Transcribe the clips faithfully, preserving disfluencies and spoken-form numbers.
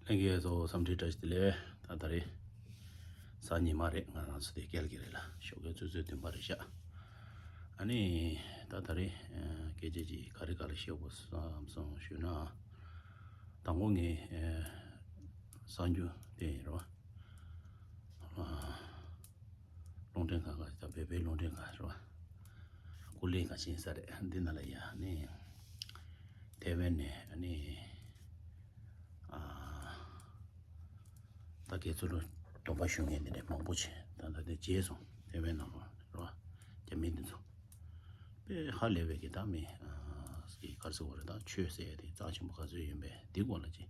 ལྷན་རྒྱས་ཚོ་འཚམས་འདྲི་བཀྲ་ཤིས་བདེ་ལེགས། ད་ད་རེས་གཟའ་ཉི་མ་རེད། ང་རང་ཚོ་དེ་རྒྱལ་གྱི་རེད་ལ། ཞོགས་ཀས་ཆུ་ཚོད་བདུན་པ་རེད་ཤག་ཨ་ནི་ད་ད་རེས་སྐད་ཆ་ཅིག་ག་རེ་ག་རེ་བཤད་དགོས་བསམ་སོང་ཞུས་ན། དང་པོ་ངས་གསར་འགྱུར་དེ་ཡིན་རོ། རླུང་འཕྲིན་ཁང་ག་ད་བོད་པའི་རླུང་འཕྲིན་ཁང་རེད་བ། ཀུ་ལེ་ག་ཤིང་ས་རེད། འདི་ན་ལ་ཡ་ནི་ཐེ་ཝན་ནས་ནི་ཨ་ད་དགེ་ཚུལ་སྡོམ་པ་ཞུ་མཁན་འདི་འདྲ་མང་པོ་བྱས། ད་ད་དེ་རྗེས་སོང་། ཐེ་ཝན་ནང་ལ་རེད་བ། རྒྱ་མི་འདི་ཚོ་དཔེ་ཧ་ལས་པའི་གི་ད་མི་ཨ་གི་ག་རེ་ཟེར་དགོས་རེད། ད་ཆོས་ཟེར་ཡ་དེ་རྩ་ཆེན་པོ་ག་ཚོད་ཡིན་པས་འདི་སྐོར་ལ་ཅིག་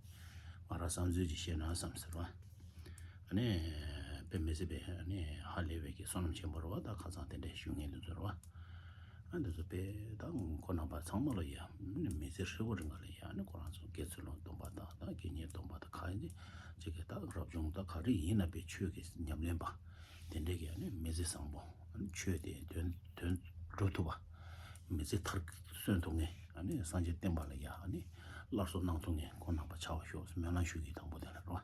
ང་རང་བསམ་ཚུལ་ཅིག་བཤད་ན་བསམ་ཟེར་བ། ཨ་ནི་དཔེ་མི་སྲིད་པའི་ཨ་ནི་ཧ་ལས་པའི་གི་བསོད་ནམས་ཆེན་པོ་རེད་བ། ད་ཁ་སང་དེ་འདྲའི་ཞུ་མཁན་འདི་ཚོ་རེད་བ། ཨ་འདི་ཚོ་དཔེ་ད་ཁོ་རྣམ་པ་ཚང་མ་ལ་ཡ་ཨ་ནི་མི་ཚེ་ཧྲིལ་པོ་རིང་ག་ལ་ཡ་ཨ་ནི་ཁོ་རང་ཚོ་དགེ་ཚུལ་སློང་སྡོམ་པ་དང་ད་དགེ་བསྙེན་སྡོམ་པ་དང་ག་ཡིན་ཅིག་གི་ད་རབ་བྱུང་ད་ག་རེ་ཡིན་ན་པའི་ཆོས་ཀྱི་ཉམས་ལེན་པ་དེ་འདྲའི་གི་ཨ་ནི་མི་ཚེ་བཟང་པོ་ཨ་ནི་ཆོས་དེ་དོན་དོན་སྒྲུབ་ཐུབ་པ། མི་ཚེ་མཐར་སོན་ཐུབ་མཁན་ཨ་ནི་སངས་རྒྱས་བསྟན་པ་ལ་ཡ་ཨ་ནི་སླར་གསོ་གནང་ཐུབ་མཁན་ཁོང་རྣམ་པ་ཆགས་པ་ཤོག་ཟེར་སྨོན་ལམ་ཞུ་གི་དང་པོ་དེ་ལ་རོ།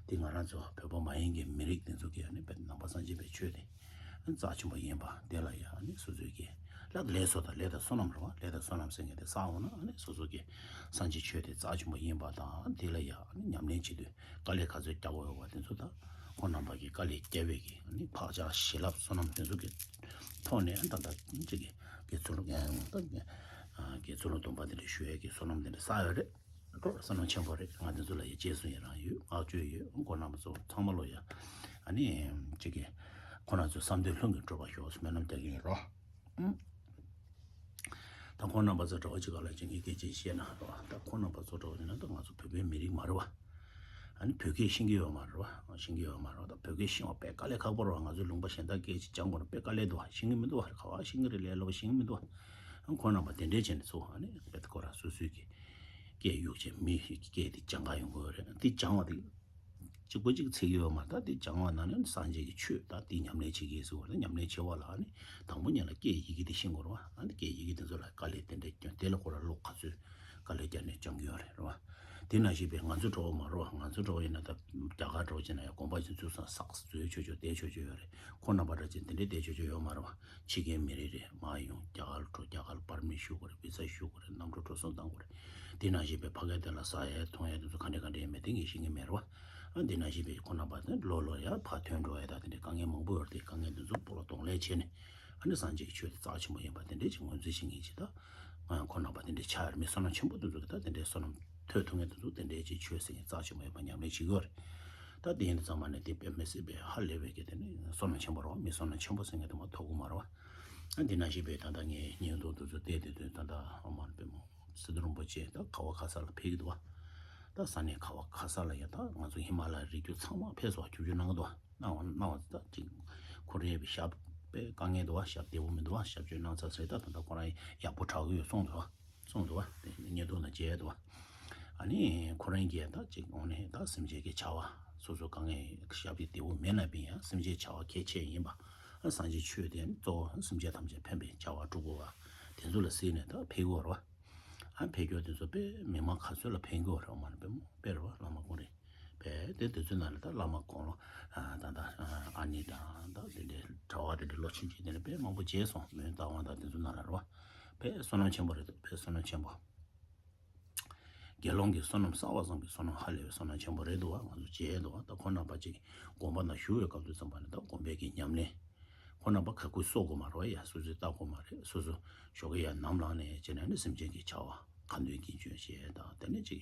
དེ་ང་རང་ཚོ་བོད་པ་མ་ཡིན་གྱི་མི་རིགས་དེ་ཚོ་གི་ཨ་ནི་བོད་ནང་པ་སངས་རྒྱས་པའི་ཆོས་དེ་ཨ་ནི་རྩ་ཆེན་པོ་ཡིན་པ་དེ་ལ་ཡ་ཨ་ནི་སོ་སོའི་གི་ལག་ལས་བསོད་དང་ལས་དང་བསོད་ནམས་རེད་བ། ལས་དང་བསོད་ནམས་ཟེར་མཁན་དེ་བསགས་འོང་ན་ཨ་ནི་སོ་སོ་གི་སངས་རྒྱས་ཆོས་དེ་རྩ་ཆེན་པོ་ཡིན་པ་དང་དེ་ལ་ཡ་ཨ་ནི་ཉམས་ལེན་བྱེད་དུས་དཀའ་ལས་ག་ཚོད་རྒྱག་དགོས་ཡོད་པ་དེ་ཚོ་ད་ཁོང་རྣམ་པ་གི་དཀའ་ལས་བརྒྱབ་པའི་གི་ཨ་ནི་བག་ཆགས་བྱིན་རླབས་བསོད་ནམས་དེ་ཚོ་གི་ཐོག་ནས་ཨ་ནི་ད་ལྟ་ཅིག་གི་དགེ་ཚུལ་ད་དགེ་ཚུལ་སྡོམ་པ་དེ་འདྲ་ཞུ་ཡས་ཀྱི་བསོད་ནམས་དེ་འདྲ་བསགས་ཡོད་རེད། ཁོ་བསོད་ནམས་ཆེན་པོ་རེད། ང་འདི་ཚོ་ལ་ཡ་རྗེས་སུ་ཡི་རང་ཡོད། བསྔགས་བརྗོད་ཡོད། ཁོང་རྣམ་པ་ཚོ་ཚང་མ་ལོ་ཡ་ཨ་ནི་ཅིག་གི་ཁོང་རྣམ་ཚོའི་བསམ་དོན་ལྷུན་གྱིས་གྲུབ་པ་ཤོག་ཟེར་སྨོན་ལམ་རྒྱག་གི་ཡིན་རོ། ཨུམ། ད་ཁོང་རྣམ་པ་ཚོ་འདྲ་བ་ཅིག་ག་ལ་ཅིག་ངས་སྐད་ཆ་བཤད་ན་རོ། ད་ཁོང་རྣམ་པ་ཚོ་འདྲ་བ་ཡིན་ན་ད་ང་ཚོ་བོད་པའི་མི་རིགས་མ་རེད་བ། ཨ་ནི་བོད་སྐད་ཤེས་ཀྱི་ཡོད་མ་རེད་བ། ཤེས་ཀྱི་ཡོད་མ་རེད་བ། ད་བོད་སྐད་ཤེས་པ་དཔེ་དཀའ་ལས་ཁག་པོ་རེད་བ། ང་ཚོའི་ལུང་པ་གཞན་དག་སྐད་ཅིག་སྦྱང་དགོས་ན་དཔེ་དཀའ་ལས་འདུག་བ། ཤེས་ཀྱི་མི་འདུག་བ། ག་བ་ཤེས་ཀྱི་རེད། ལས་སླ་བ་ཤེས་ཀྱི་མི་འདུག་བ། ཨ་ཁོང་རྣམ་པ་དེ་འདྲའི་བྱས་ནས་ཚུར་ཨ་ནི་དཔེ་ཁོ་རང་སོ་སོའི་གི་སྐད་གཡུག་བྱས་མི་ཡི་སྐད་དེ་སྦྱང་ག་ཡོང་གི་ཡོད་རེད། དེ་སྦྱང་བ་དེ་གཅིག་པ་གཅིག་ཚིག་ཡོད་མ་རེད། ད་དེ་སྦྱང་བ་ན་ནི་སངས་རྒྱས་ཀྱི་ཆོས་ད་དེ་ཉམས་ལེན་བྱེད་ཀྱི་ཟེར་བ་རེད། ཉམས་ལེན་བྱེད་པ་ལ་ཨ་ནི་དང་པོ་ཉིད་ལ་སྐད་ཡི་གེ་དེ་ཤེས་དགོས་རེད་བ། ཨ་ནི་སྐད་ཡི་གེ་དེ་ཚོ་ལ་དཀའ་ལས་དེ་འདྲ་བརྒྱབ། དེ་ལ་ཁོ་རང་ལོ་ག་ཚོད་དཀའ་ལས་བརྒྱབ་ནས་སྦྱང་གི་ཡོད་རེད་རེད་བ། དེ་ནང་བཞིན་པའི་ང་ཚོ་འདྲ་བོ་མ་རེད་བ། ང་ཚོ་འདྲ་བོ་ཡིན་ན་ད་རྒྱ་གར་འདྲ་བོ་བྱས་ན་ཡང་དགོན་པ་ཅིག་བཙུགས་སོང་ན་སག་འཛུལ་ཆོག་ཆོག་བསྡད་ཆོག་ཆོག་ཡོད་རེད། ཁོ་རྣམ་པ་འདྲ་ཅིག་དེ་འདྲའི་བསྡད་ཆོག་ཆོག་ཡོད་མ་རེད་བ། ཕྱི་རྒྱལ་མི་རིགས་རེད། མར་ཡོང་རྒྱ་གར་འགྲོ། རྒྱ་གར་པར་མིཊ་ཞུ་དགོས་རེད། བི་ཛ་ཞུ་དགོས་རེད། གནམ་གྲུ་འགྲོ་སོང་བཏང་དགོས་རེད། དེ་ནང་བཞིན་པའི་ཕ་གི་དེ་ལ་ཟ་ཡས་འཐུང་ཡས་དེ་ཚོ་ག་འདྲས་ག་འདྲས་ཡིན་མིན་དེ་ངས་ཤེས་ཀྱི་མེད་རེད་བ། ཨ་དེ་ནང་བཞིན་པའི་ཁོ་རྣམ་པ་དེ་ལོ་ལོ་ཡར་ཕར་ཐོན་འགྲོ་ཡས་དང་དེ་འདྲའི་དཀའ་ངལ་མང་པོ་ཡོད་རེད། དེ་དཀའ་ངལ་དེ་ཚོ་སྤོ་ལོ་གདོང་ལེན་བྱས་ནས་ཨ་ནི་སངས་རྒྱས་ཀྱི་ཆོས་དེ་རྩ་ཆེན་པོ་ཡིན་པ་དེ་འདྲས་ཅིག་ངོས་འཛིན་བྱེད་མཁན་ཅིག་ད་ང་ཁོ་རྣམ་པ་དེ་འདྲས་ཆགས་ཡོད་རེད། མི་བསོད་ནམས་ཆེན་པོ་དེ་ཚོ་གི་ད་དེ་འདྲའི་བསོད་ནམས་ཐོས་ཐུབ་མཁན་དེ་ཚོ་དེ་འདྲའི་ཅིག་ཆོས་ཟེར་མཁན་རྩ་ཆེན་པོ་ཡིན་པ་ཉམས་ལེན་བྱེད་ཀྱི་ཡོད་རེད། ད་དེ་ཡིན་དུས་ཙམ་པ་ནས་དེ་དཔེ་མི་སྲིད་པའི་ཧ་ལས་པའི་གི་དེ་ནི་བསོད་ནམས་ཆེན་པོ་རེད་བ། མི་བསོད་ནམས་ཆེན་པོ་ཟེར་མཁན་དེ་མ་ཐོབ་ཀྱི་མ་རེད་བ། ཨ་འདི་ནང་བཞིན་པའི་ད་ལྟ་ངས་བརྙན་ཐུང་དེ་ཚོ་བལྟས་བསྡད་དུས་ད་ལྟ་ཨ་མ་པདྨ་སིདྡྷུ་རིན་པོ་ཆེ་ད་ག་བ་ག་ས་ལ་ཕེབས་ཀྱི་འདུག་བ། ད་ས་གནས་ག་བ་ག་ས་ལ་ཡ་ད་ང་ཚོ་ཧི་མ་ལ་ཡའི་རི་རྒྱུད་ཚང་མ་ཕེབས་སོང་བ། ཆིབས་བསྒྱུར་གནང་གི་འདུག་བ། གནང་བ་གནང་བ་ད་ཅིག་ཁོ་རའི་ཞབས་པད་དཀའ་ངལ་འདུག་བ། ཞབས་བདེ་པོ་མི་འདུག་བ། ཞབས་བཅོས་གནང་ཚར་ཟེར། ད་ད་ལྟ་ཁོ་རང་ཡག་པོ་དྲག་གི་ཡོད་གསུངས་འདུག་བ། གསུངས་འདུག་བ། དེ་བརྙན་ཐུང་ནང་མཇལ་འདུག་བ། ཨ་ནི་ཁོ་རང་གིས་ད་ཅིག་འོང་ནས་ད་སེམས་ཅན་གྱི་བྱ་བ་སོ་སོ་དཀའ་ངལ་ཞབས་ཀྱི་བདེ་པོ་མེད་ན་པིན་ཡང་སེམས་ཅན་བྱ་བ་གལ་ཆེ་ཡིན་པ། ཨ་སངས་རྒྱས་ཆོས་དེ་གཙོ་བོ་སེམས་ཅན་ཐམས་ཅད་ཕན་པའི་བྱ་བ་སྒྲུབ་དགོས་པ་དེ་ཚོ་ལ་གཟིགས་ནས་ད་ཕེབས་ཀྱི་ཡོད་རེད་བ། ཨ་ཕེབས་ཀྱི་ཡོད་དེ་ཚོ་དཔེ་མི་མང་ག་ཚོད་ལ་ཕན་གྱི་ཡོད་རེད་བ། མ་ནི་དཔེ་མོ་དཔེ་རེད་བ། བླ་མ་དགོན་རེད། དཔེ་དེ་དུས་ཚོད་ནང་ལ་ད་བླ་མ་དགུང་ལོ་ད་ད་ཨ་ནི་དང་ད་དེ་འདྲའི་གྲྭ་བ་དེ་འདྲའི་ལོ་ཆུང་ཆུང་དེ་འདྲ་དཔེ་མང་པོ་མཇལ་སོང་། མོན་རྟ་དབང་དང་དེ་ཚོ་ནང་ལ་རེད་བ། དཔེ་བསོད་ནམས་ཆེན་པོ་རེད་འདུག་དཔེ་བསོད་ནམས་ཆེན་པོ། དགེ་སློང་གི་བསོད་ནམས་བསགས་པ་ཙམ་གྱིས་བསོད་ནམས་ཧ་ལས་པའི་བསོད་ནམས་ཆེན་པོ་རེད་འདུག་བ། ང་ཚོ་མཇལ་འདུག་བ། ད་ཁོང་རྣམ་པ་ཅིག་དགོན་པ་ནང་བཞུགས་པའི་སྐབས་དུས་ཙམ་པ་ནས་ད་དགོན་པའི་གི་ཉམས་ལེན། ཁོང་རྣམ་པ་ག་གུ་གསོ་དགོས་མ་རེད་བ། ཡ་སོ་སོས་ལྟ་དགོས་མ་རེད། སོ་སོ་ཞོགས་ཀས་ཡར་ནམ་ལངས་ནས་བྱས་ནས་ནི་སེམས་ཅན་གྱི་བྱ་བ་ཁ་འདོན་གྱིན་བྱོན་བྱས་དང་དེ་ནས་ཅིག་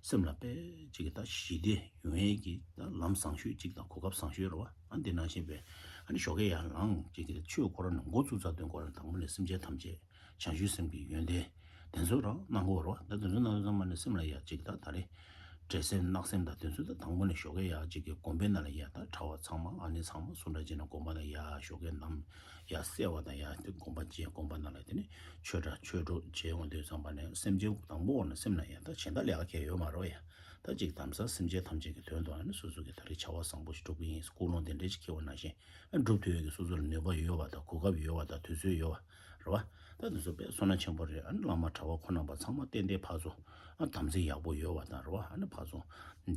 སེམས་ལ་དཔེ་ཅིག་ད་ཞི་བདེ་ཡོང་ཡས་ཀྱི་ད་ལམ་བཟང་ཤོས་ཅིག་དང་གོ་སྐབས་བཟང་ཤོས་རེད་བ། ཨ་འདི་ནང་བཞིན་པའི་ཨ་ནི་ཞོགས་ཀས་ཡར་ལངས་ཅིག་གི་ཆོས་ཁོ་རང་ནང་འགོ་བཙུགས་ཚར་དུས་ཁོ་རང་དང་པོ་ནས་སེམས་ཅན་ཐམས་ཅད་བྱང་ཆུབ་སེམས་ཀྱི་ཡོན་ཏན་དེ་ཚོ་རང་གནང་དགོས་རེད་བ། ད་དེ་ཚོ་གནང་དུས་ཙམ་པ་ནས་སེམས་ལ་ཡ་ཅིག་ད་ད་རེས་འདྲེ་སེམས་གནག་སེམས་དང་དེ་ཚོ་ད་དང་པོ་ནས་ཞོགས་ཀས་ཡ་ཅིག་གི་དགོན་པའི་ནང་ལ་ཡ་ད་གྲྭ་བ་ཚང་མ་ཨ་ནི་ཚང་མ་སུ་འདྲ་བྱས་ན་དགོན་པ་ལ་ཡ་ཞོགས་ཀས་ནམ་ཡ་གསལ་བ་དང་ཡ་དེ་དགོན་པ་མཇལ། དགོན་པ་ནང་ལ་དེ་ནས་ཆོས་གྲྭ་ཆོས་གྲོགས་མཇལ་འོང་དུས་ཙམ་པ་ནས་སེམས་ཅན་དང་པོ་འོང་ན་སེམས་ལ་ཡ་ད་གཞན་དག་ལས་ཀ་གང་ཡང་ཡོད་མ་རེད་བ། ཡ་ད་ཅིག་དམ་ས་སེམས་ཅན་ཐམས་ཅད་ཀྱི་དོན་དུ་ཨ་ནི་སོ་སོ་གི་ད་རེས་བྱ་བ་བཟང་པོ་ཞིག་སྒྲུབ་ཀྱི་ཡིན། ཀུན་སློང་དེ་འདྲ་ཞིག་འཁྱེར་བ་ནང་བཞིན་ཨ་སྒྲུབ་ཐུབ་ཡོད་ཀྱི་སོ་སོ་ལ་ནུས་པ་ཡོད་པ་དང་གོ་སྐབས་ཡོད་པ་དང་དུས་ཚོད་ཡོད་པ། རེད་བ། ད་དེ་ཚོ་དཔེ་བསོད་ནམས་ཆེན་པོ་རེད། ཨ་ནི་བླ་མ་གྲྭ་པ་ཁོང་རྣམ་པ་ཚང་མ་ཏན་ཏན་ཕར་ཚུར་ཨ་དམ་ཚིག་ཡག་པོ་ཡོད་པ་དང་རེད་བ། ཨ་ནི་ཕར་ཚུར་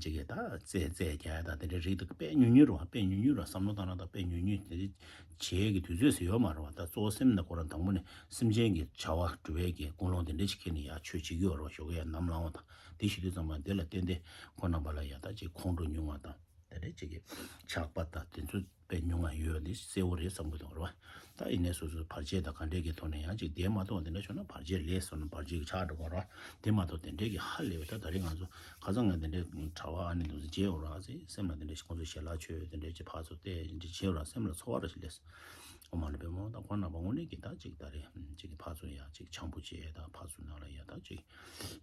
ཅིག་གིས་ད་རྩེད་རྩེད་རྒྱག་ཡ་དང་དེ་འདྲའི་རིགས་དེ་དཔེ་ཉུང་ཉུང་རེད་བ། དཔེ་ཉུང་ཉུང་རེད་བ། བསམ་བློ་བཏང་ན་ད་དཔེ་ཉུང་ཉུང་དེ་འདྲ་བྱེད་ཡས་ཀྱི་དུས་ཚོད་ཟེར་ཡོད་མ་རེད་བ། ད་གཙོ་བོ་སེམས་ནང་ཁོ་རང་དང་པོ་ནས་སེམས་ཅན་གྱི་བྱ་བ་སྒྲུབ་ཡས་ཀྱི་ཀུན་སློང་དེ་འདྲ་ཞིག་ཁྱེར་ནས་ཡར་ཆོས་བྱེད་ཀྱི་ཡོད་རེད་བ། ཞོགས་ཀས་ཡར་ནམ་ལངས་པ་དང་དེ་བྱེད་དུས་ཙམ་པ་དེ་ལ་ཏན་ཏན་ཁོང་རྣམ་པ་ལ་ཡ་ད་ཅིག་ཁོང་ཁྲོ་ཉུང་བ་དང་། དེ་འདྲའི་ཅིག་གི་ཆགས་པ་དང་དེ་ཚོ་དཔེ་ཉུང་བ་ཡོད་དེ་གསལ་བོ་རེད་བསམ་གྱི་འདུག་རེད་བ། ད་ཡིན་ནའི་སོ་སོའི་བར་ཆད་དང་ག་འདྲས་ཀྱི་ཐོག་ནས་ཡང་ཅིག་དེ་མ་གཏོགས་དེ་འདྲ་བྱུང་ན་བར་ཆད་ལས་སོང་ན་བར་ཆད་ཀྱི་ཆགས་འགྲོ་གི་རེད་བ། དེ་མ་གཏོགས་དེ་འདྲས་ཀྱི་ཧ་ལས་པའི་ད་ད་རེས་ང་ཚོ་ཁ་སང་ང་དེ་འདྲའི་གྲྭ་པ་ཨ་ནི་དེ་ཚོ་མཇལ་འོང་ར་ཟེར་སེམས་ལ་དེ་འདྲས་ཁོང་ཚོ་ཞལ་ལག་མཆོད་དེ་འདྲས་ཅིག་ཕར་ཚུར་བལྟས་དེ་འདྲས་བྱས་འོང་ར་སེམས་ལ་ཚོར་བ་ར་ཞིག་སླེབས། ཨོ་མ་ལ་པད་མོ། ད་ཁོང་རྣམ་པ་དངོས་གནས་ཀྱི་ད་ཅིག་ད་རེས་ཅིག་གི་ཕར་ཚུར་ཡ་ཅིག་འཆམ་པོ་བྱས་ད་ཕར་ཚུར་ནང་ལ་ཡ་ད་ཅིག་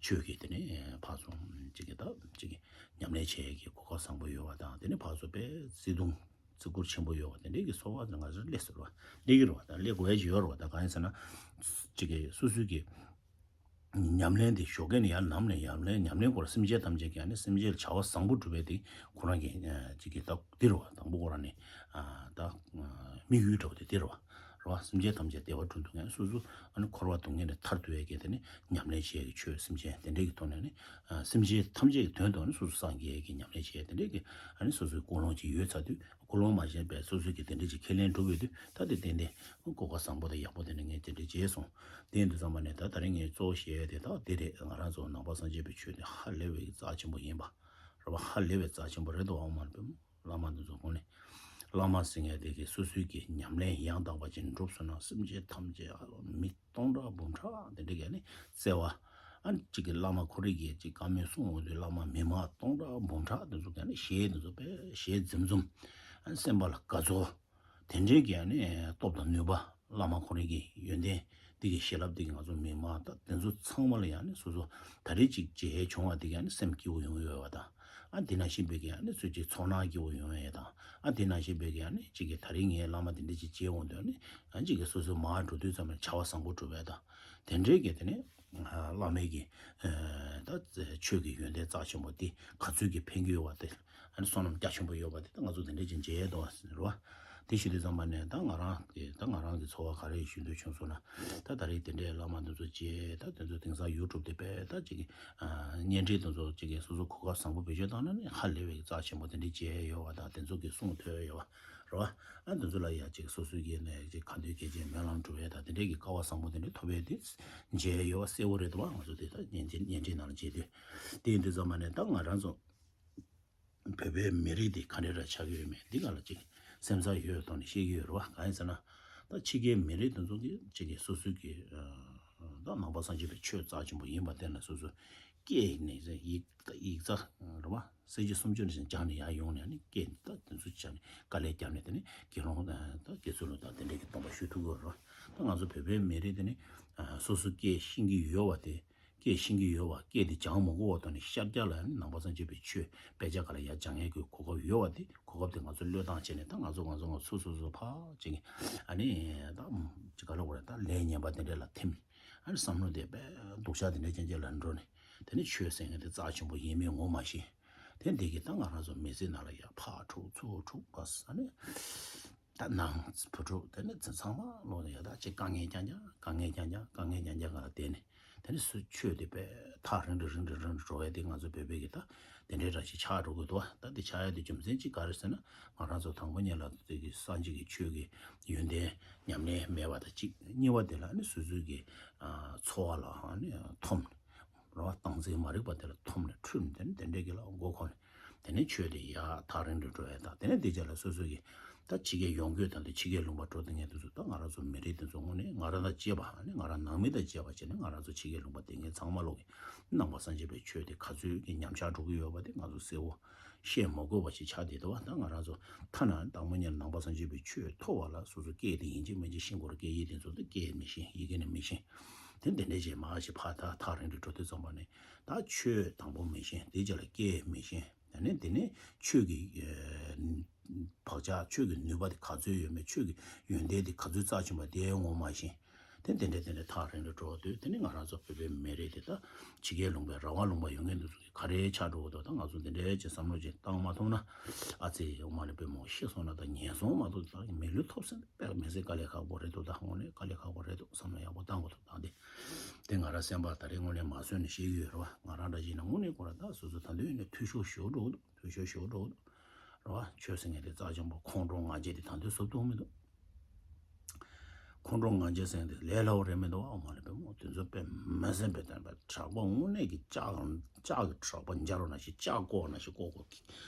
ཆོས་ཀྱི་དེ་ནས་ཕར་ཚུར་ཅིག་གི་ད་ཅིག་གི་ཉམས་ལེན་བྱེད་ཀྱི་གོ་སྐབས་བཟང་པོ་ཡོད་པ་དང་དེ་ནས་ཕར་ཚུར་དཔེ་བརྩེ་དུང་བརྩི་བཀུར་ཆེན་པོ་ཡོད་པ་དེ་འདྲའི་གི་ཚོར་བ་ང་ཚོར་སླེབས་སྲིད་རེད་བ། སླེབས་ཀྱི་རེད་བ། ད་སླེབས་དགོས་ཡ་ཅིག་ཡོད་རེད་བ། ད་གང་ཡིན་ཟེར་ན་ཅིག་གི་སོ་སོའི་གི་ཉམས་ལེན་དེ་ཞོགས་ཀས་ནས་ཡར་ནམ་ནས་ཉམས་ལེན་ཉམས་ལེན་སྐོར་སེམས་ཅན་ཐམས་ཅད་ཀྱི་ཨ་ནི་སེམས་ཅན་ལ་བྱ་བ་བཟང་པོ་སྒྲུབ་པའི་དེ་ཁོ་རང་གི་ཅིག་གི་ད་འདི་རེད་བ། དང་པོ་ཁོ་རང་ནས་ད་དམིགས་ཡུལ་འདྲ་བོ་དེ་འདི་རེད་བ། རེད་བ། སེམས་ཅན་ཐམས་ཅད་བདེ་བ་སྒྲུབ་ཐུབ་མཁན། སོ་སོ་ཨ་ནི་འཁོར་བ་སྡུག་བསྔལ་ནས་ཐར་ཐུབ་ཡས་ཀྱི་དེ་ནི་ཉམས་ལེན་བྱེད་ཡས་ཀྱི་ཆོས་སེམས་ཅན་དེ་འདྲས་ཀྱི་ཐོག་ནས་ནི་སེམས་ཅན་ཐམས་ཅད་ཀྱི་དོན་དུ་ནི་སོ་སོ་སངས་རྒྱས་ཀྱི་ཉམས་ལེན་བྱེད་ཡས་དེ་འདྲས་ཀྱི་ཨ་ནི་སོ་སོའི་ཀུན་སློང་ཅིག་ཡོད་ཚར་དུས་ཀུན་སློང་མ་བཞེས་པའི་སོ་སོ་གི་དེ་འདྲས་ཀྱི་ཁས་ལེན་གྲུབ་ཡོད་དུས་ད་དེ་ཏན་ཏན་གོ་སྐབས་བཟང་པོ་དང་ཡག་པོ་དེ་ནི་ངས་དེ་འདྲས་བྱས་སོང་། དེ་ཡིན་དུས་ཙམ་པ་ནས་ད་ད་རིང་ངས་གཙོ་བོ་བཤད་ཡས་དེ་ད་དེ་རེད། ང་རང་ཚོ་ནང་པ་སངས་རྒྱས་པའི་ཆོས་དེ་ཧ་ལས་པའི་རྩ་ཆེན་པོ་ཡིན་པ་རེད་བ། ཧ་ལས་པའི་རྩ་ཆེན་པོ་རེད་འདུག་ཨ་མ་ལ་པད་མོ། བླ་མ་འདི་ཚོ་དགོངས་ནས། བླ་མ་ཟེར་མཁན་དེ་གིས་སོ་སོའི་གི་ཉམས་ལེན་ཡང་དག་པ་ཅིག་འགྲུབ་སོང་ན་སེམས་ཅན་ཐམས་ཅད་མི་སྟོང་ཕྲག་འབུམ་ཕྲག་དེ་འདྲ་གི་ནི་བརྩེ་བ། ཨ་ནི་གཅིག་གི་བླ་མ་ཁོ་རང་གིས་གཅིག་བཀའ་མོལ་གསུང་འོང་དུས་བླ་མ་མི་མང་སྟོང་ཕྲག་འབུམ་ཕྲག་དེ་ཚོ་གི་ནི་ཞལ་དེ་ཚོ་དཔེ་ཞལ་འཛུམ་འཛུམ། ཨ་ནི་སེམས་པ་ལ་དགའ་ཚོར། དེ་འདྲའི་གི་ནི་སྟོབས་དང་ནུས་པ། བླ་མ་ཁོ་རང་གི་ཡོན་ཏན་འདི་གི་བྱིན་རླབས་འདི་གི་ང་ཚོ་མི་མང་དང་དེ་ཚོ་ཚང་མ་ལ་ཡང་ནི་སོ་སོ་ད་རེས་ཅིག་མཇལ་བྱུང་བ་འདི་ག་ནི་སེམས་སྐྱིད་པོ་ཡོང་ཡོད་པ་དང་། ཨ་འདི་ནང་བཞིན་པའི་གི་ཡང་ནི་ཚུལ་གྱི་ཚོར་སྣང་སྐྱིད་པོ་ཡོང་ཡས་དང་། ཨ་འདི་ནང་བཞིན་པའི་གི་ཡང་ནི་ཅིག་གི་ད་རེས་ངའི་བླ་མ་འདི་འདྲ་ཅིག་མཇལ་འོང་དུས་ནི་ཨ་ཅིག་གི་སོ་སོའི་མར་འགྲོ་དུས་ཙམ་ལ་བྱ་བ་བཟང་པོ་སྒྲུབ་པ་དང་། དེ་འདྲའི་གི་དེ་ནི་བླ་མའི་གི་ད་ཆོས་ཀྱི་ཡོན་ཏན་རྩ་ཆེན་པོ་འདི་ག་ཚོད་ཀྱི་ཕན་གྱི་ཡོད་པ་དེ། ཨ་ནི་བསོད་ནམས་རྒྱ་ཆེན་པོ་ཡོད་པ་དེ་ད་ང་ཚོ་དེ་འདྲས་ཅིག་མཇལ་ཡས་འདུག་ཟེར་བ། དེ་ཞུ་དུས་ཙམ་པ་ནས་ད་ང་རང་གི་ད་ང་རང་གི་ཚོར་བ་ག་རེ་ཞུ་འདོད་བྱུང་སོང་ན། ད་ད་རེས་དེ་འདྲའི་བླ་མ་དེ་ཚོ་མཇལ། ད་དེ་ཚོ་དེང་སང་ཡུ་ཊུབ་དེ་དཔེ་ད་ཅིག་གི་བརྙན་འཕྲིན་དེ་ཚོ་ཅིག་གི་སོ་སོ་གོ་སྐབས་བཟང་པོ་བེད་སྤྱོད་བཏང་ན་ནི་ཧ་ལས་པའི་རྩ་ཆེན་པོ་དེ་འདྲས་མཇལ་ཡས་ཡོད་པ་དང་དེ་ཚོ་གི་གསུང་ཐོས་ཡོད་པ་རེད་བ། ཨ་དེ་ཚོ་ལ་ཡ་ཅིག་སོ་སོའི་གི་ནས་ཅིག་ག་འདོད་སྐད་ཆ་སྨོན་ལམ་འགྲུབ་ཡས་དང་དེ་འདྲའི་གི་སྐལ་བ་བཟང་པོ་དེ་འདྲས་ཐོབ་ཡས་དེ་མཇལ་ཡས་ཡོད་པ་གསལ་པོ་རེད་འདུག་བ། ང་ཚོ་དེ་ད་བརྙན་འཕྲིན་བརྙན་འཕྲིན་ནང་ལ་མཇལ་དུས། དེ་ཡིན་དུས་ཙམ་པ་ནས་ད་ང་རང་ཚོ་བོད་པའི་མི་རིགས་འདི་ག་འདྲ་ར་ཆགས་ཀྱི་ཡོད་མེད་འདི་ག་ལ་ཅིག་སེམས་འཚབ་ཡོད་ཐོག་ནས་བཤད་ཀྱི་ཡོད་རེད་བ། གང་ཡིན་ཟེར་ན། ད་ཕྱི་རྒྱལ་མི་རིགས་དེ་ཚོ་གིས་ཅིག་གིས་སོ་སོའི་གི་ད་ནང་པ་སངས་རྒྱས་པའི་ཆོས་རྩ་ཆེན་པོ་ཡིན་པ་བསྟན་ནས་སོ་སོ་སྐད་ནས་ཡིག་ད་ཡིག་ཚགས་རེད་བ། གསལ་བྱེད་སུམ་ཅུ་ནས་སྦྱངས་ནས་ཡར་ཡོང་ནས་ནི་སྐད་ད་དེ་ཚོ་སྦྱངས་ནས་དཀའ་ལས་བརྒྱབ་ནས་དེ་ནི་དགེ་སློང་ད་དགེ་ཚུལ་སློང་དང་དེ་འདྲའི་གི་སྡོམ་པ་ཞུ་ཐུབ་ཀྱི་ཡོད་རེད་བ། ད་ང་ཚོ་བོད་པའི་མི་རིགས་དེ་ནི་སོ་སོ་སྐད་ཤེས་ཀྱི་ཡོད་བ་དེ། སྐད་ཤེས་ཀྱི་ཡོད་བ། སྐད་དེ་སྦྱང་མ་དགོས་པ་དང་ནི་ཤར་རྒྱག་ལ་ནི་ནང་པ་སངས་རྒྱས་པའི་ཆོས་དཔེ་ཆ་ག་ལ་ཡ་སྦྱང་ཡས་ཀྱི་གོ་སྐབས་ཡོད་བ་དེ་གོ་སྐབས་དེ་ང་ཚོ་བློས་བཏང་བྱས་ནས་ད་ང་ཚོ་ང་ཚོ་ང་ཚོ་སོ་སོ་ཕར་ཅིག་ཨ་ནི་ད་ཅིག་ག་ལ་བར་ད་ལས་ངན་པ་དེ་འདྲ་ལ་ཐིམ། ཨ་ནི་བསམ་བློ་དེ་དཔེ་སྡུག་ཅག་དེ་འདྲ་ཅན་ཅན་ལ་འགྲོ་ནས་དེ་ནི་ཆོས་ཟེར་མཁན་དེ་རྩ་ཆེན་པོ་ཡིན་མིན་ངོ་མ་ཤེས། དེ་འདི་གི་ད་ང་རང་ཚོ་མི་ཚེ་ནང་ལ་ཡ་ཕར་འཁྲུག་ཚུར་འཁྲུག་ག་ས་ནི། ད་ནང་བུ་ཕྲུག་དེ་ནི་ཚང་མ་ལོག་ནས་ཡ་ད་ཅིག་དཀའ་ངལ་རྐྱང་རྐྱང་དཀའ་ངལ་རྐྱང་རྐྱང་དཀའ་ངལ་རྐྱང་རྐྱང་ག་ལ་བསྡད་ནས་དེ་ནི་སུ་ཆོས་དེ་དཔེ་ཐག་རིང་དུ་རིང་དུ་རིང་དུ་འགྲོ་བས་དེ་ང་ཚོ་བོད་པའི་གི་ད་དེ་འདྲའི་ར་ཞིག་ཆགས་འགྲོ་གི་འདུག་ད་དེ་ཆགས་ཡ་དེ་རྒྱུ་མཚན་གཅིག་ག་རེ་ཟེར་ན་ང་རང་ཚོ་དང་པོ་ཉིད་ལ་དེ་གི་སངས་རྒྱས་ཀྱི་ཆོས་ཀྱི་ཡོན་ཏན་ཉམས་ལེན་མེད་པ་དང་གཅིག་གཉིས་པ་དེ་ལ་ནི་སོ་སོའི་གི་ཚོར་བ་ལ་ནི་འཐོམ། རེད་བ། སྟངས་འཛིན་མ་རིག་པ་དེ་ལ་འཐོམ་ནས་འཁྲུལ་ནས་དེ་ནས་དེ་འདྲས་ཀྱི་ལ་མགོ་འཁོར་ནས་དེ་ནས་ཆོས་དེ་ཡར་ཐག་རིང་དུ་འགྲོ་ཡ་དང་དེ་ནས་དེ་རྗེས་ལ་སོ་སོ་གི་ད་ཕྱི་རྒྱལ་ཡོང་རྒྱུ་དང་དེ་ཕྱི་རྒྱལ་ལུང་པ་འགྲོ་སྡོད་མཁན་དེ་ཚོ་ད་ང་རང་ཚོ་མི་རིགས་དེ་ཚོ་དངོས་གནས་ང་རང་དང་བཅས་པ་ནི་ང་རང་ནང་མི་དང་བཅས་པ་བྱས་ནས་ང་རང་ཚོ་ཕྱི་རྒྱལ་ལུང་པ་སྡོད་མཁན་ཚང་མ་ལོག་གི་ནང་པ་སངས་རྒྱས་པའི་ཆོས་དེ་ག་ཚོད་ཀྱི་ཉམས་ཆག་འགྲོ་གི་ཡོད་པ་དེ་ང་ཚོ་གསལ་བོ་བཤད་མ་དགོས་པ་ཞིག་ཆགས་བསྡད་འདུག་བ། ད་ང་རང་ཚོ་ཐ་ན་དང་པོ་ཉིད་ནང་པ་སངས་རྒྱས་པའི་ཆོས་ཐོབ་པ་ལ་སོ་སོ་སྐད་དེ་ཡིན་གཅིག་མིན་གཅིག་ཤེས་དགོས་རེད། སྐད་ཡིག་དེ་ཚོ་དེ་སྐད་མི་ཤེས་ཡི་གེ་ནི་མི་ཤེས། དེ་འདི་འདྲའི་རྗེས་མ་ཞིག་ཕར་ཐག་ཐག་རིང་དུ་འགྲོ་དུས་ཙམ་པ་ནས་ད་ཆོས་དང་པོ་མི་ཤེས། དེ་རྗེས་ལ་སྐད་མི་ཤེས། ད་ནི་དེ་ནས་ཆོས་ཀྱི་ཨ་བག་ཆགས་ཆོས་ཀྱི་ནུས་པ་དེ་ག་ཚོད་ཡོད་མེད་ཆོས་ཀྱི་ཡོན་ཏན་དེ་ག་ཚོད་རྩ་ཆེན་པོ་དེ་ངོ་མ་ཤེས། དེ་དེ་འདྲས་དེ་འདྲས་ཐག་རིང་དུ་འགྲོ་འདུག་དེ་ནི་ང་རང་ཚོ་བོད་པའི་མི་རིགས་དེ་ད་ཕྱི་རྒྱལ་ལུང་པའི་ར་བ་ལུང་པ་ཡོད་མཁན་དེ་ཚོ་གི་ག་རེ་ཆགས་འགྲོ་གི་འདུག་ད་ང་ཚོ་འདི་འདྲས་ཀྱི་བསམ་བློ་ཅིག་བཏང་མ་ཐུབ་ན། ཨ་ཙི་ཨོ་མ་ལེ་པའི་མོ་ཤི་སོང་ན་ད་ཉེན་སོང་མ་གཏོགས་ད་མི་ལུས་ཐོབ་ཟིན་པའི་མི་ཚེ་དཀའ་ལས་ཁག་པོ་རེད་འདུག་ད་དངོས་གནས་དཀའ་ལས་ཁག་པོ་རེད་འདུག་བསམ་བློ་ཡག་པོ་བཏང་དགོས་འདུག་ད་འདི་དེ་ང་རང་སེམས་པ་ད་རེས་དངོས་གནས་མ་བཟོད་ནས་བཤད་ཀྱི་ཡོད་རེད་བ། ང་རང་འདྲ་བྱས་ན་དངོས་གནས་ཁོ་རང་ད་སོ་སོ་ད་འདོད་ཡིན་ན་འཐུས་ཤོར་ཞེ་པོ་འགྲོ་གི་འདུག་འཐུས་ཤོར་ཞེ་པོ་འགྲོ་གི་འདུག་རེད་བ། ཆོས་ཟེར་མཁན་དེ་རྩ་ཆེན་པོ་ཁོང་ཁྲོ་ང་རྒྱལ་དེ་ད་འདོད་བཟོ་ཐུབ་མི་འདུག་ཁོང་ཁྲོ་ང་རྒྱལ་ཟེར་དེ་ལས་སླ་པོ་རེད་མི་འདུག་ཨོ་མ་ལེ་པའི་མོ་དེ་ཚོ་དཔེ་མི་སྲིད་པའི་བསྟན་པའི་དྲེགས་པ་དངོས་གནས་ཀྱི་ལྕགས་ལྕགས་ཀྱི་དྲེགས་པ་འཇའ་རོ་ནང་བཞིན་ལྕགས་བཀོག་ནང་བཞིན་བཀོག་བཀོག་བྱེད་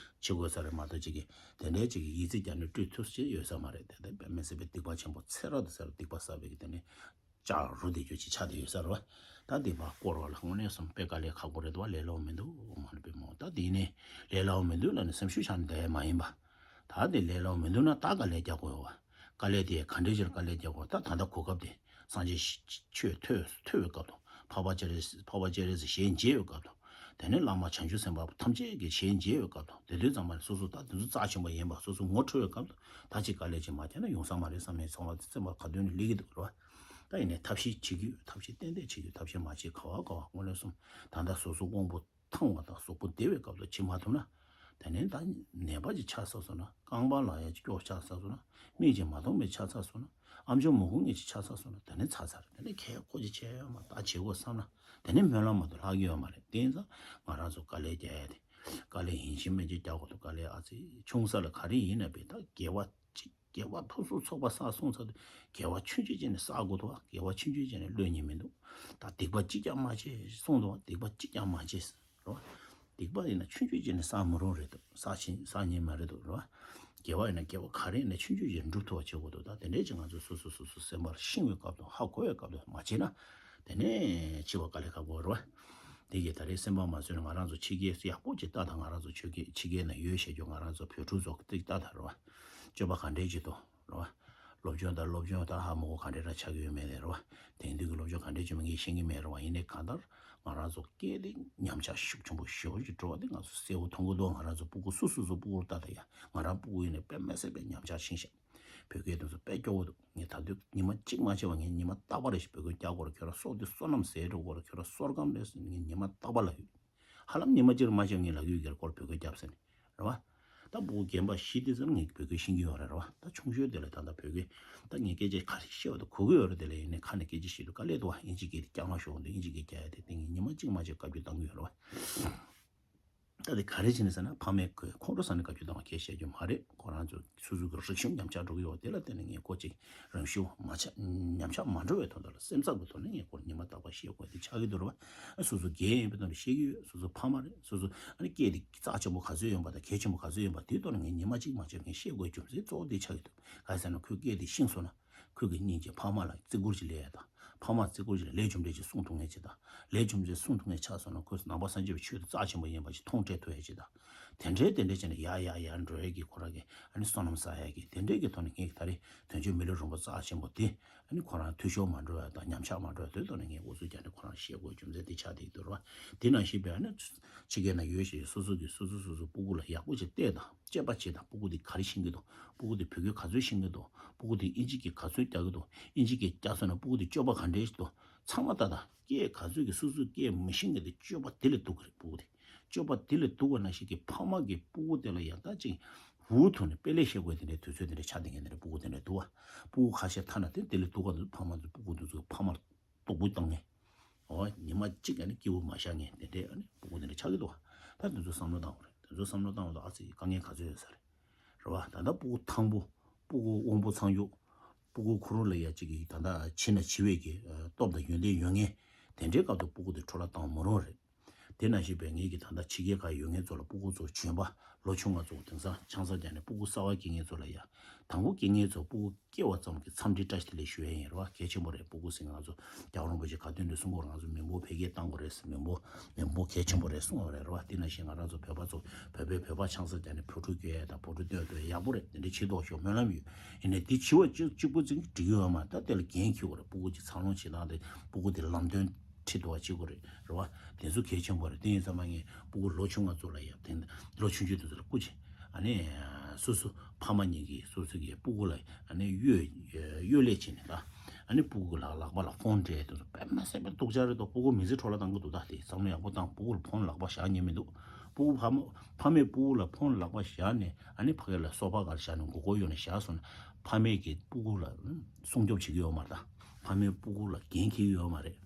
དགོས་ས་རེད་མ་གཏོགས་ཅིག་གི་དེ་འདྲའི་ཅིག་གི་ཡིད་ཆེས་རྒྱ་ནས་སྤྲོད་ཐུབ་ཅིག་ཡོད་ས་མ་རེད། དེ་དེ་དཔེ་མི་སྲིད་པའི་སྡིག་པ་ཆེན་པོ་ཚེ་རབས་དུ་ཚེ་རབས་སྡིག་པ་བསགས་པའི་གི་དེ་ནི་ལྕགས་རུ་དེ་རྒྱུ་ཅིག་ཆགས་བསྡད་ཡོད་ས་རེད་བ། ད་སྡིག་པ་བཀོག་རོགས་ལ་དངོས་གནས་སོང་དཔེ་དཀའ་ལས་ཁག་པོ་རེད་འདུག་བ། ལས་སླ་པོ་མི་འདུག་ཨོ་མ་ལེ་པའི་མོ་ད་དེ་ནི་ལས་སླ་པོ་མི་འདུག་ལབ་ནས་སེམས་ཤུགས་ཆག་ནས་བསྡད་ཡ་མ་ཡིན་པ། ད་དེ་ལས་སླ་པོ་མི་འདུག་ན་ད་དཀའ་ལས་རྒྱག་དགོས་ཡོད་བ། དཀའ་ལས་དེ་ག་འདྲས་ཅིག་ལ་དཀའ་ལས་རྒྱག་དགོས། ད་ད་ལྟ་གོ་སྐབས་དེ་སངས་རྒྱས་ཆོས་ཐོས་ཐོས་པའི་སྐབས་དང་། འཕགས་པ་སྤྱན་རས་འཕགས་པ་སྤྱན་རས་གཟིགས་ཞལ་མཇལ་བའི་སྐབས་དང་། དེ་ནས་བླ་མ་བྱང་ཆུབ་སེམས་དཔའ་ཐམས་ཅད་ཀྱི་ཞལ་མཇལ་བའི་སྐབས་དང་། དེ་དུས་ཙམ་པ་ནས་སོ་སོ་ད་དེ་ཚོ་རྩ་ཆེན་པོ་ཡིན་པ། སོ་སོ་ངོ་འཕྲོད་པའི་སྐབས་དང་། ད་ཅིག་དཀའ་ལས་ཅིག་མ་རྒྱག་ན་ཡོང་ས་མ་རེད་བསམ་ནས་ཚོར་བ་སེམས་པ་ཁ་འདོན་ནས་སླེབས་ཀྱི་འདུག་རེད་བ། ད་ཡིན་ནའི་ཐབས་ཤེས་བྱེད་རྒྱུ། ཐབས་ཤེས་ཏན་ཏན་བྱེད་རྒྱུ། ཐབས་ཤེས་མ་བྱེད་ག་བ་ག་བ་དངོས་གནས་སོང་ད་ལྟ་སོ་སོ་དབང་པོ་ཐང་བ་དང་གཟུགས་པོ་བདེ་བའི་སྐབས་སུ་བྱེད་མ་ཐུབ་ན། དེ་ནས་ད་ནད་པ་ཅིག་ཆགས་ཚར་སོང་ན། རྐང་པ་ལ་ཡ་སྐྱོ་ཆགས་ཚར་སོང་ན། མིག་ཅིག་མ་མཐོང་མེད་ཆགས་ཚར་སོང་ན། ཨམ་ཅོག་མ་གོ་མཁན་ཅིག་ཆགས་ཚར་སོང་ན། དེ་ནས་ཚར་ཚར་རེད། དེ་ནས་ཁྱད་ཁོ་ཅིག་བྱས་ཡོད་མ་ད་བྱེད་དགོས་བསམ་ན། དེ་ནས་སྨོན་ལམ་མ་གཏོགས་ལྷག་གི་ཡོད་མ་རེད། དེ་ཡིན་ཙང་ང་རང་ཚོ་དཀའ་ལས་རྒྱག་ཡ་དེ། དཀའ་ལས་ཡིན་གཅིག་མིན་གཅིག་རྒྱག་དགོས་འདུག་དཀའ་ལས་ཨ་ཙི་ཆུང་ས་ལ་ག་རེ་ཡིན་ན་བས་ད་དགེ་བ་ཅིག་དགེ་བ་ཕུན་སུམ་ཚོགས་པ་བསགས་སོང་ཚར་དུས་དགེ་བ་ཆུང་ཆུང་ཅིག་ནས་བསགས་དགོས་འདུག་དགེ་བ་ཆུང་ཆུང་ཅིག་ནས་ལོས་ཉེས་མི་འདུག་ད་སྡིག་པ་གཅིག་ཀྱང་མ་བྱེད་གསུངས་འདུག་སྡིག་པ་གཅིག་ཀྱང་མ་བྱེད་རོ། སྡིག་པ་ཡིན་ན་ཆུང་ཆུང་ཅིག་ནས་བསགས་མི་རུང་རེད་འདུག་བསགས་ཕྱིན་བསགས་ཉེས་མ་རེད་འདུག་རོ། དགེ་བ་ཡིན་ན་དགེ་བ་ག་རེ་ཡིན་ན་ཆུང་ཆུང་ཅིག་འགྲུབ་ཐུབ་པ་བྱེད་དགོས་འདུག་ད་དེ་འདྲས་ཀྱི་ང་ཚོ་སོ་སོ་སོ་སོ་སེམས་པར་ཤེས་པའི་སྐབས་དང་ཧ་གོ་བའི་སྐབས་དང་མ་བྱེད་ན། དེ་ནས་འཆི་བ་དཀའ་ལས་ཁག་པོ་རེད་བ། དེ་གིས་ད་རེས་སེམས་པ་མ་བཟོད་ནས་ང་རང་ཚོ་ཕྱི་རྒྱལ་ཡག་པོ་ཅིག་ལྟ་དང་། ང་རང་ཚོ་ཆོས་སྐད་ཕྱི་རྒྱལ་ན་ཡོད་བཤད་རྒྱུ་ང་རང་ཚོ་བོད་ཕྲུག་ཚོ་ཅིག་ལྟ་དང་རེད་བ། སྤྱོད་པ་ག་འདྲས་ཅིག་འདུག་རེད་བ། སློབ་སྦྱོང་དང་སློབ་སྦྱོང་དང་ཧ་མ་གོ་ག་འདྲས་ར་ཆགས་ཀྱི་ཡོད་མེད་དེ་རེད་བ། དེང་དུས་ཀྱི་སློབ་སྦྱོང་ག་འདྲས་བྱེད་མིན་ངས་ཤེས་ཀྱི་མེད་རེད་བ། ཡིན་ནའི་གང་ལྟར་ང་རང་ཚོ་སྐད་དེ་ཉམས་ཆག་ཤུགས་ཆེན་པོ་ཞེ་པོ་ཅིག་འགྲོ་བ་དེ་ང་ཚོ་གསལ་པོ་མཐོང་གི་འདུག་ང་རང་ཚོ་སྤུ་གུ་སུ་སུ་ཚོ་སྤུ་གུར་ལྟ་དང་ཡ། ང་རང་སྤུ་གུ་ཡིན་ནའི་དཔེ་མི་སྲིད་པའི་ཉམས་ཆག་ཕྱིན་ཤག་བོད་སྐད་དེ་ཚོ་དཔེ་སྐྱོ་བོ་འདུག་ངས་ད་དུང་ཉི་མ་གཅིག་མ་བྱས་པ་ངས་ཉི་མ་རྟག་པ་རེ་བཞིན་བོད་སྐད་རྒྱག་དགོས་རེད། ཁྱོད་རང་སྲོག་འདི་བསོད་ནམས་ཟད་འགྲོ་དགོས་རེད། ཁྱོད་རང་བསོད་སྐམ་རེད་ཟེར་ངས་ཉི་མ་རྟག་པ་ལབ་ཡོད། ཧ་ལམ་ཉི་མ་གཅིག་མ་བྱས་ངས་ལབ་ཀྱི་ཡོད་ཀྱི་རེད། ཁོ་རང་བོད་སྐད་རྒྱབ་ཟེར་ནས་རེད་བ། ད་སྤུ་གུ་རྒན་པ་བཞི་དེ་ཚོར་ངས་བོད་སྐད་ཤེས་ཀྱི་ཡོད་རེད་རེད་བ། ད་ཆུང་ཤོས་དེ་ལ་ད་ལྟ་བོད་སྐད་ད་ངས་སྐད་ཆ་ག་རེ་བཤད་པ་ད་གོ་གི་ཡོད་རེད། དེ་ལ་ཡིན་ནའི་ཁ་ནས་སྐད་ཆ་བཤད་དུས་དཀའ་ལས་འདུག་བ། ཨིན་ཇི་སྐད་དེ་བསྐྱར་མ་ཤོར་འདུག་ཨིན་ཇི་སྐད་རྒྱག་ཡ་དེ་དེ་ངས་ཉི་མ་གཅིག་མ་བྱས་བཀའ་བཀྱོན་བཏང་གི་ཡོད་རེད་བ། ད་དེ་ག་རེ་བྱས་ནས་ཟེར་ན་ཕ་མས་ཁོས་ཁོང་ཁྲོ་ཟ་ནས་བཀའ་བཀྱོན་བཏང་བ་ཁས་བཤད་རྒྱུ་མ་རེད། ཁོ་རང་ཚོ་སོ་སོ་གི་རིག་གཞུང་ཉམས་ཆག་འགྲོ་གི་ཡོད། དེ་ལ་བརྟེན་ནས་ངས་ཁོ་ཅིག་རང་ཤུགས་མ་ཆག་ཉམས་ཆག་མ་འགྲོ་བའི་དོན་དག་ལ་སེམས་འཚབ་ཀྱི་ཐོག་ནས་ངས་ཁོར་ཉི་མ་རྟག་པར་བཤད་དགོས་དེ་ཆགས་ཀྱི་འདུག་རེད་བ། སོ་སོ་རྒན་ཡིན་པའི་ཐོག་ནས་བཤད་ཀྱི་ཡོད། སོ་སོ་ཕ་མ་རེད། སོ་སོ་ཨ་ནི་སྐད་དེ་རྩ་ཆེན་པོ་ག་ཚོད་ཡོད་པ་དང་གལ་ཆེན་པོ་ག་ཚོད་ཡོད་པ་དེའི་ཐོག་ནས་ངས་ཉི་མ་གཅིག་མ་བྱས་ངས་བཤད་དགོས་རྒྱུ་མཚན་གཙོ་བོ་དེ་ཆགས་ཀྱི་འདུག་ག་རེ་ཟེར་ན་ཁོའི་སྐད་དེ་ཤེས་སོང་ན། ཁོས་ཀྱི་སྙིང་རྗེ་ཕ་མ་ལ་བརྩི་བཀུར་ཅིག་སླེབས་ཡ་དང་། ཕ་མ་བརྩི་བཀུར་ཅིག་ལ་ལས་རྒྱུ་འབྲས་ཅིག་གསུང་ཐུབ་མཁན་ཅིག་དང་། ལས་རྒྱུ་འབྲས་གསུང་ཐུབ་མཁན་ཆགས་སོང་ན་ཁོས་ནང་པ་སངས་རྒྱས་པའི་ཆོས་དེ་རྩ་ཆེན་པོ་ཡིན་པ་ཅིག་མཐོང་སྤྲད་ཐུབ་ཡ་ཅིག་དང་། དེ་འདྲའི་དེ་འདྲའི་བྱས་ནས་ཡར་ཡར་ཡར་འགྲོ་ཡ་གི་ཁོ་རང་གི་ཨ་ནི་བསོད་ནམས་བསགས་ཡ་གི་དེ་འདྲའི་གི་ཐོག་ནས་ངས་ད་རེས་དོན་གཅོད་མི་ལུས་རིན་པོ་རྩ་ཆེན་པོ་དེ་ཨ་ནི་ཁོ་རང་འཐུས་ཤོར་མ་འགྲོ་ཡ་དང་ཉམས་ཆག་མ་འགྲོ་ཡ་དེ་ཐོག་ནས་ངས་འུ་ཚོ་རྒྱ་ནས་ཁོ་རང་བཤད་དགོས་རྒྱུ་མཚན་དེ་ཆགས་བསྡད་ཀྱི་འདུག་རེད་བ། དེ་ནང་བཞིན་པའི་ཨ་ནི་ཕྱི་རྒྱལ་ན་ཡོད་བཞིན་སོ་སོ་གི་སོ་སོ་སོ་སོ་སྤུ་གུ་ལ་ཡག་པོ་ཅིག་བལྟས་དང་། དཔྱད་པ་བྱེད་དང་། སྤུ་གུ་དེ་ག་རེ་ཤེས་ཀྱི་འདུག་སྤུ་གུ་དེ་བོད་སྐད་ག་ཚོད་ཤེས་ཀྱི་འདུག་སྤུ་གུ་དེ་ཨིན་ཇི་སྐད་ག་ཚོད་རྒྱག་གི་འདུག་ཨིན་ཇི་སྐད་རྒྱག་སོང་ན་སྤུ་གུ་དེ་སྤྱོད་པ་ག་འདྲས་ཤིག་འདུག་ཚང་མ་ལྟ་དང་། སྐད་ག་ཚོད་ཀྱི་སོ་སོའི་སྐད་མི་ཤེས་མཁན་དེ་སྤྱོད་པ་དེ་ལས་སྡུག་གི་རེད། སྤུ་གུ་དེ་སྤྱོད་པ་དེ་ལས་སྡུག་པ་ནང་བཞིན་གྱི་ཕ་མ་གིས་སྤུ་གུ་དེ་ལ་ཡང་ད་ཅིག་འུ་ཐུག་ནས་དཔེ་ལས་བཤད་དགོས་དེ་འདྲའི་དུས་ཚོད་དེ་འདྲ་ཆགས་བསྡད་མཁན་དེ་འདྲ་སྤུ་གུ་དེ་འདྲ་འདུག་བ། སྤུ་གུ་ཁ་ཤས་ཐ་ན་དེ་དེ་ལས་སྡུག་ག་འདུག་ཕ་མ་ཚོ་སྤུ་གུ་དེ་ཚོ་ཕ་མར་སྡུག་པོ་བཏང་ནས། འོ་ཉི་མ་གཅིག་ཨ་ནི་སྐྱིད་པོ་མ་ཤར་མཁན་དེ་འདྲས་ཨ་ནི་སྤུ་གུ་དེ་འདྲས་ཆགས་ཀྱི་འདུག་བ། ད་དེ་ཚོ་བསམ་བློ་བཏང་དགོས་རེད། དེ་ཚོ་བསམ་བློ་བཏང་བ་དང་ཨ་ཙི་དཀའ་ངལ་ག་ཚོད་ཡོད་ས་རེད། རེད་བ། ད་ལྟ་སྤུ་གུ་ཐང་པོ། སྤུ་གུ་དབང་པོ་ཚང་འཇུག་སྤུ་གུ་ཁོ་རང་ལ་ཡ་གཅིག་གིས་ད་ལྟ་འཆི་ན་འཆི་བའི་གི་སྟོབས་དང་ཡོན་ཏན་ཡོད་མཁན། དེ་འདྲའི་སྐབས་དུ་སྤུ་གུ་དེ་འཕྲོ་བརླག་བཏང་མི་རུང་རེད། དེ་ནང་བཞིན་པའི་ངེད་ཀྱི་ད་ལྟ་ཕྱི་རྒྱལ་ཁག་ཡོད་མཁན་ཚོ་ལ་སྤུ་གུ་ཚོ་བྱོན་པ་ལོ་ཆུང་བ་ཚོ་དེང་སང་ཆང་ས་རྒྱག་ནས་སྤུ་གུ་གསར་པ་སྐྱེ་མཁན་ཚོ་ལ་ཡ། དང་པོ་སྐྱེ་མཁན་ཚོ་སྤུ་གུ་སྐྱེ་བ་ཙམ་གྱི་འཚམས་འདྲི་བཀྲ་ཤིས་བདེ་ལེགས་ཞུ་ཡ་ཡིན་རེད་བ། གལ་ཆེན་པོ་རེད། སྤུ་གུ་ཟེར་ང་ཚོ་རྒྱལ་བ་རིན་པོ་ཆེ་ག་དུས་ནས་གསུང་གི་ཡོད་རེད། ང་ཚོ་མི་འབོར་འཕེལ་རྒྱས་གཏང་དགོས་རེད་ཟེར། མི་འབོར་མི་འབོར་གལ་ཆེན་པོ་རེད་གསུང་གི་ཡོད་རེད་བ། དེ་ནང་བཞིན་ང་རང་ཚོ་བོད་པ་ཚོ་བོད་པའི་བོད་པ་ཆང་ས་རྒྱག་ནས་བོད་ཕྲུག་སྐྱོ་ཡ་དང་བོད་ཕྲུག་སྟོན་སྟོན་ཡག་པོ་རེད། དེ་འདྲའི་བྱེད་མདོག་ཤོག་སྨོན་ལམ་ཡོད། ཡིན་ནའི་དེ་བྱེད་པ་གཅིག་གཅིག་པུ་ཅིག་འགྲིག་གི་ཡོད་མ་རེད། ད་དེ་ལ་འགན་འཁྱེར་དགོས་རེད། སྤུ་གུ་ཅིག་འཚར་ལོངས་བྱེད་སྟངས་དེ་སྤུ་གུ་དེ་ལམ་སྟོན་ཁྲིད་ཐུབ་པ་བྱེད་དགོས་རེད། རེད་བ། དེ་ཚོ་གལ་ཆེན་པོ་རེད། དེ་ཡིན་ཙང་མ་ངས་སྤུ་གུ་ལོ་ཆུང་བ་ཚོ་ལ་ཡ་དེ་ལོ་ཆུང་ཆུང་དེ་ཚོ་ལ་སྐུ་མཁྱེན། ཨ་ནི་སོ་སོ་ཕ་མ་གཉིས་ཀྱིས་སོ་སོ་གི་སྤུ་གུ་ལ་ཨ་ནི་གཡོ་གཡོ་ལས་བྱས་ནས་ད་ ཨ་ནི་སྤུ་གུ་ལག་ལག་པ་ལ་ཕོན་སྤྲད་དུས་སུ་དཔེ་མ་སྲིད་པའི་སྡུག་ཅག་རེད་དོ། སྤུ་གུ་མི་ཚེ་འཕྲོ་བརླག་བཏང་གི་འདུག་ད་དེ་བསམ་བློ་ཡག་པོ་བཏང་། སྤུ་གུ་ལ་ཕོན་ལག་པ་བཞག་ཉན་མི་འདུག་སྤུ་གུ་ཕ་མ་ཕ་མས་སྤུ་གུ་ལ་ཕོན་ལག་པ་བཞག་ནས་ཨ་ནི་ཕ་གི་ལ་སོ་ཕ་ག་ལ་བཞག་ནས་མགོ་སྐོར་གཡོག་ནས་བཞག་སོང་ན། ཕ་མས་ཀྱི་སྤུ་གུ་ལ་སྲུང་སྐྱོབ་བྱེད་ཀྱི་ཡོད་མ་རེད། ད་ཕ་མས་སྤུ་གུ་ལ་འགན་འཁྱེར་གྱི་ཡོད་མ་རེད།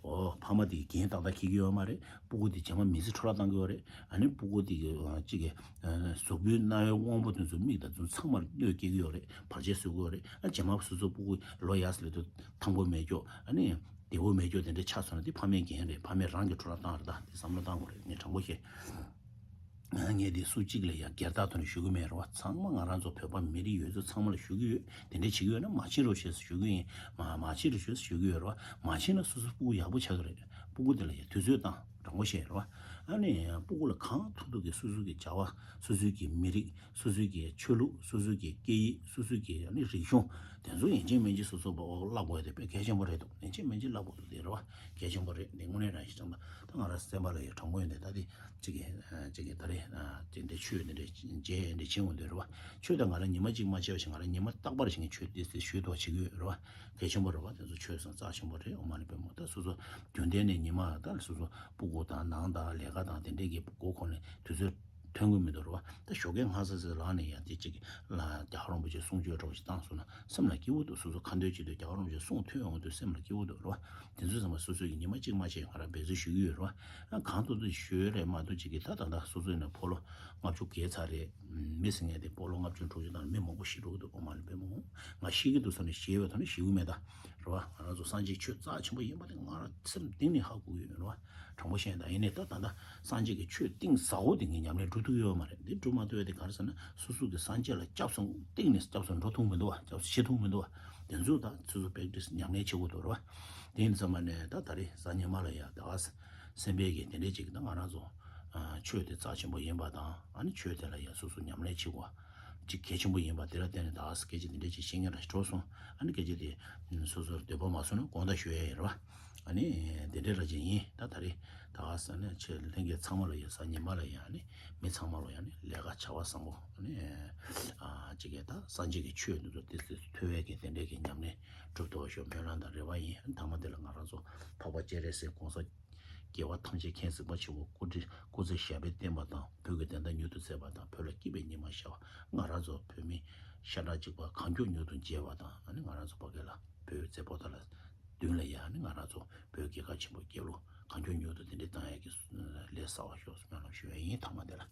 ཨོ་ཕ་མ་དེ་འགན་ཏག་ཏག་འཁྱེར་གྱི་ཡོད་མ་རེད། སྤུ་གུ་དེ་རྗེས་མ་མི་ཚེ་འཕྲོ་བརླག་བཏང་གི་ཡོད་རེད། ཨ་ནི་སྤུ་གུ་དེ་གི་ཨ་གཅིག་གི་ཨ་གཟུགས་པོའི་རྣ་བའི་དབང་པོ་དེ་ཚོ་མིག་དང་དེ་ཚོ་ཚང་མར་གནོད་སྐྱེལ་གྱི་ཡོད་རེད། བར་ཆད་བཟོ་གི་ཡོད་རེད། ཨ་རྗེས་མ་སོ་སོ་སྤུ་གུ་ལོ་ཡག་ས་སླེབས་དུས་ཐང་པོ་མེད་ཀྱོག་ཨ་ནི་བདེ་པོ་མེད་ཀྱོག་དེ་འདྲ་ཆགས་སོང་ན་དེ་ཕ་མའི་འགན་རེད། ཕ་མས་རང་གི་འཕྲོ་བརླག་བཏང་རེད། ད་དེ་བསམ་བློ་བཏང་དགོས་རེད། ངས་དྲང་པོ་བཤད། ངས་འདི་སུ་གཅིག་ལ་ཡང་སྒེར་བདག་ཐོག་ནས་ཞུ་གི་མེད་རེད་བ། ཚང་མ་ང་རང་ཚོ་བོད་པ་མི་རིགས་ཡོད་ཚོ་ཚང་མ་ལ་ཞུ་གི་ཡོད། དེ་འདྲ་བྱེད་ཀྱི་ཡོད་ན་མ་བྱེད་རོགས་བྱེད་ཟེར་ཞུ་གི་ཡིན། མ་མ་བྱེད་རོགས་བྱེད་ཟེར་ཞུ་གི་ཡོད་རེད་བ། མ་བྱེད་ན་སོ་སོ་སྤུ་གུ་ཡག་པོ་ཆགས་ཀྱི་རེད། སྤུ་གུ་དེ་ལ་ཡང་དུས་ཚོད་བཏང་། དྲང་པོ་བཤད་རེད་བ། ཨ་ནི་སྤུ་གུ་ལ་གང་ཐུབ་ཐུབ་ཀྱིས་སོ་སོ་གི་བྱ་བ། སོ་སོའི་གི་མི་རིགས། སོ་སོའི་གི་ཆོས་ལུགས། སོ་སོའི་གི་སྐད་ཡིག། སོ་སོའི་གི་ཨ་ནི་རིག་གཞུང་། དེ་ཚོ་ཡིན་གཅིག་མིན་གཅིག་སོ་སོ་བློ་བསླབ་དགོས་དེ་དཔེ་གལ་ཆེན་པོ་རེད་འདུག་ཡིན་གཅིག་མིན་གཅིག་བསླབ་དགོས་འདུག་དེ་རེད་བ། གལ་ཆེན་པོ་རེད། འདི་དངོས་གནས་རང་ཞིག་ཙམ་ལ་ད་ང་རང་སེམས་པ་ལ་ཡང་དྲང་པོ་ཡོད་འདུག་ད་དེ་གཅིག་གི་གཅིག་གི་ད་རེས་གཅིག་འདི་ཆོས་འདི་འདྲ་མཇལ་འདྲ་བྱེད་འོང་འདུག་རེད་བ། ཆོས་ད་ང་རང་ཉི་མ་གཅིག་མ་བྱས་པ་ཞིག་ང་རང་ཉི་མ་རྟག་པར་ཞིག་ཆོས་ཏོག་ཙམ་ཞུ་ཐུབ་པ་བྱེད་ཀྱི་ཡོད་རེད་བ། གལ་ཆེན་པོ་རེད་བ། དེ་ཚོ་ཆོས་སོང་རྩ་ཆེན་པོ་རེད། ཨོཾ་མ་ཎི་པདྨེ་ཧཱུྃ། ད་སོ་སོ་རྒྱུན་གཏན་ནས་ཉི་མ་ད་སོ་སོ་སྤུ་གུ་དང་ནང་དང་ལས་ཀ་དང་དེ་འདྲས་ཀྱི་མགོ་འཁོར་ནས་དུས་ཚོད་ཐོན་གྱི་མི་འདུག་རེད་བ། ད་ཞོགས་ཀས་སྔ་ས་ས་ལངས་ནས་ཡང་དེ་གཅིག་ལ་རྒྱལ་བ་རིན་པོ་ཆེ་གསུང་ཆོས་འདྲ་བོ་ཞིག་བཏང་སོང་ན་སེམས་ལ་སྐྱིད་པོ་འདུག་སོ་སོ་ཁ་འདོན་བྱེད་དུས་རྒྱལ་བ་རིན་པོ་ཆེ་གསུང་ཐོས་ཡོང་དུས་སེམས་ལ་སྐྱིད་པོ་འདུག་རེད་བ། དེ་ཚོ་ཚང་མ་སོ་སོ་ཡི་ཉི་མ་གཅིག་མ་བྱས་ང་རང་འབད་རྩོལ་ཞུ་གི་ཡོད་རེད་བ། ཨ་གང་ཐུབ་ཐུབ་ཞུ་ཡོད་རེད་མ་གཏོགས་གཅིག་གིས་ད་ད་ལྟ་སོ་སོ་ཡིན་ན་ཕོ་ལོ་ལྔ་བཅུ་བརྒལ་ཚར་རེད། མི་ཟེར་མཁན་དེ་སྤོ་ལོ་ལྔ་བཅུ་དྲུག་ཅུ་དང་མི་མང་པོ་ཤི་འགྲོ་གི་འདུག་ཨོཾ་མ་ཎི་པདྨེ་ཧཱུྃ། ང་ཤི་གི་འདུག་བསམ་ནས་ཞེད་པའི་ཐོག་ནས་ཞུ་གི་མེད་ད། རེད་བ། ང་རང་ཚོ་སངས་རྒྱས་ཆོས་རྩ་ཆེན་པོ་ཡིན་པ་དེ་ང་རང་སེམས་གཏིང་ནས་ཧ་གོ་གི་ཡོད་རེད་བ། དྲང་པོ་བཤད་ན་ད་ཡིན་ནའི་ད་ད་ལྟ་སངས་རྒྱས་ཀྱི་ཆོས་གཏིང་ཟབ་པོ་དེ་ངས་ཉམས་ལེན་སྒྲུབ་ཐུབ་ཀྱི་ཡོད་མ་རེད། འདི་སྒྲུབ་མ་ཐུབ་ཡ་དེ་ག་རེ་ཟེར་ན་སོ་སོ་གི་སངས་རྒྱས་ལ་སྐྱབས་སུ་གཏིང་ནས་སྐྱབས་སུ་འགྲོ་ཐུབ་མི་འདུག་བ། སྐྱབས་སུ་མཆི་ཐུབ་མི་འདུག་བ། དེ་ཚོ་ད་སོ་སོ་པེག་ཊི་སི་ཉམས་ལེན་བྱེད་དགོས་འདུག་རེད་བ། དེ་ཡིན་ཙམ་པ་ནས་ད་ད་རེས་གཟའ་ཉི་མ་ལ་ཡ་ད་ག་སེམས་པའི་གི་དེ་འདྲའི་ཅིག་ད་ང་རང་ཚོ་ཨ་ཆོས་དེ་རྩ་ཆེན་པོ་ཡིན་པ་དང་ཨ་ནི་ཆོས་དེ་ལ་ཡ་སོ་སོ་ཉམས་ལེན་བྱེད་དགོས་ཅིག་གལ་ཆེན་པོ་ཡིན་པ་དེ་ལ་བརྟེན་ནས་ད་ག་སེ་སྐད་ཆ་དེ་འདྲ་ཅིག་བཤད་མཁན་ར་ཞིག་གྲོགས་སོང་། ཨ་ནི་སྐད་ཆ་དེ་སོ་སོར་འདོད་པ་མ་སོང་ན་དགོངས་དག་ཞུ་ཡ་ཡིན་རེད་བ། ཨ་ནི་དེ་འདྲའི་ར་ཅིག་ཡིན། ད་ད་རེས་ད་ག་སེ་ནས་ཆེད་ལྷན་རྒྱས་ཚང་མ་ལ་ཡ་གཟའ་ཉི་མ་ལ་ཡ་ཨ་ནི་མི་ཚང་མ་ལ་ཡ་ཨ་ནི་ལས་ཀ་བྱ་བ་བཟང་པོ་ཨ་ནི་ཨ་ཅིག་གི་ད་སངས་རྒྱས་ཀྱི་ཆོས་འདི་ཚོ་ཏིག་ཏིག་ཐོས་པའི་གི་དེ་འདྲའི་གི་ཉམས་ལེན་སྒྲུབ་ཐུབ་པ་ཤོག་སྨོན་ལམ་དང་རེ་བ་ཡིན། ཨ་ནི་མཐའ་མ་དེ་ལ་ང་རང་ཚོ་འཕགས་པ་སྤྱན་རས་གཟིགས་གོང་ས་རྒྱལ་བ་ཐམས་ཅད་མཁྱེན་གཟིགས་པ་ཆེན་པོ་སྐུ་ཚེ་སྐུ་ཚེ་ཞབས་པད་བརྟན་པ་དང་བོད་ཀྱི་བདེན་མཐའ་མྱུར་དུ་མཛད་པ་དང་བོད་ལ་སྐྱིད་པའི་ཉི་མ་ཤར་བ། ང་རང་ཚོ་བོད་མི་ཤ་ཁྲག་གཅིག་པ་གང་མགྱོགས་མྱུར་དུ་མཇལ་བ་དང་ཨ་ནི་ང་རང་ཚོ་ཕ་གི་ལ་བོད་མཛད་པོ་ད་ལ་མདུན་ལ་ཡ་ཨ་ནི་ང་རང་ཚོ་བོད་རྒྱལ་ཁབ་ཆེན་པོ་རྒྱལ་ལོ་གང་མགྱོགས་མྱུར་དུ་དེ་འདྲའི་བཏང་ཡ་གི་ལས་གསར་བ་ཤོག་སྨོན་ལམ་ཞུ་ཡ་ཡིན། མཐའ་མ་དེ་ལ།